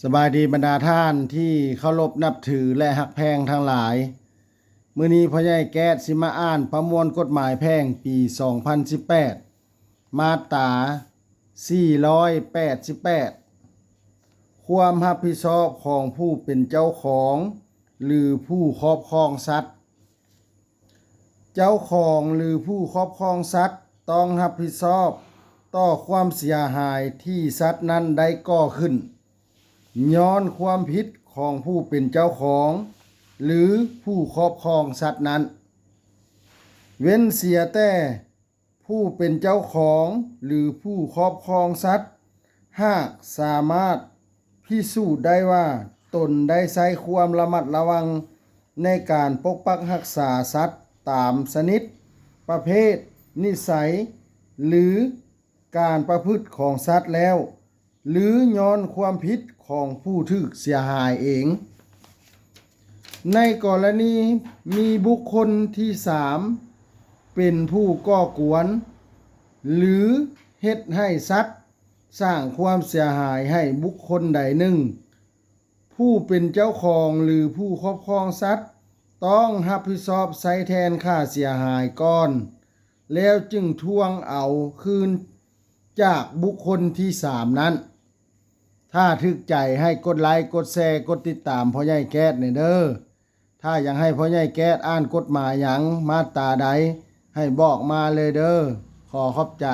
ສະບາຍດີບັນດາທ່ານທີ່ເຄົາລົບນັບຖື ແລະ ຮັກແພງທັງຫຼາຍ. ມື້ນີ້ພໍ່ໃຫຍ່ແກ້ດຊິມາອ່ານປະມວນກົດໝາຍແພ່ງປີສອງພັນສິບແປດ ມາດຕາສີ່ຮ້ອຍແປດສິບແປດ ຄວາມຮັບຜິດຊອບຂອງຜູ້ເປັນເຈົ້າຂອງ ຫຼື ຜູ້ຄອບຄອງສັດ. ເຈົ້າຂອງ ຫຼື ຜູ້ຄອບຄອງສັດ ຕ້ອງຮັບຜິດຊອບຕໍ່ຄວາມເສຍຫາຍທີ່ສັດນັ້ນໄດ້ກໍ່ຂຶ້ນ ຍ້ອນຄວາມຜິດຂອງຜູ້ເປັນເຈົ້າຂອງ ຫຼື ຜູ້ຄອບຄອງສັດນັ້ນ, ເວັ້ນເສຍແຕ່ຜູ້ເປັນເຈົ້າຂອງ ຫຼື ຜູ້ຄອບຄອງສັດ ຫາກສາມາດພິສູດໄດ້ວ່າຕົນໄດ້ໃຊ້ຄວາມລະມັດລະວັງໃນການປົກປັກຮັກສາສັດຕາມຊະນິດ, ປະເພດ, ນິໄສ ຫຼື ການປະພຶດຂອງສັດແລ້ວ ຫຼື ຍ້ອນຄວາມຜິດຂອງຜູ້ຖືກເສຍຫາຍເອງ. ໃນກໍລະນີມີບຸກຄົນທີສາມເປັນຜູ້ກໍ່ກວນ ຫຼື ເຮັດໃຫ້ສັດສ້າງຄວາມເສຍຫາຍໃຫ້ບຸກຄົນໃດໜຶ່ງ, ຜູ້ເປັນເຈົ້າຂອງ ຫຼື ຜູ້ຄອບຄອງສັດ ຕ້ອງຮັບຜິດຊອບໃຊ້ແທນຄ່າເສຍຫາຍກ່ອນ ແລ້ວຈຶ່ງທວງເອົາຄືນຈາກບຸກຄົນທີສາມນັ້ນ. ຖ້າຖືກໃຈໃຫ້ກົດໄລ, ກົດແຊ, ກົດຕິດຕາມພໍ່ໃຫຍ່ແກ້ດແດ່ເດີ້. ຖ້າຢາກໃຫ້ພໍ່ໃຫຍ່ແກ້ດອ່ານກົດໝາຍຫຍັງ ມາດຕາໃດ ໃຫ້ບອກມາເລີຍເດີ້. ຂໍຂອບໃຈ.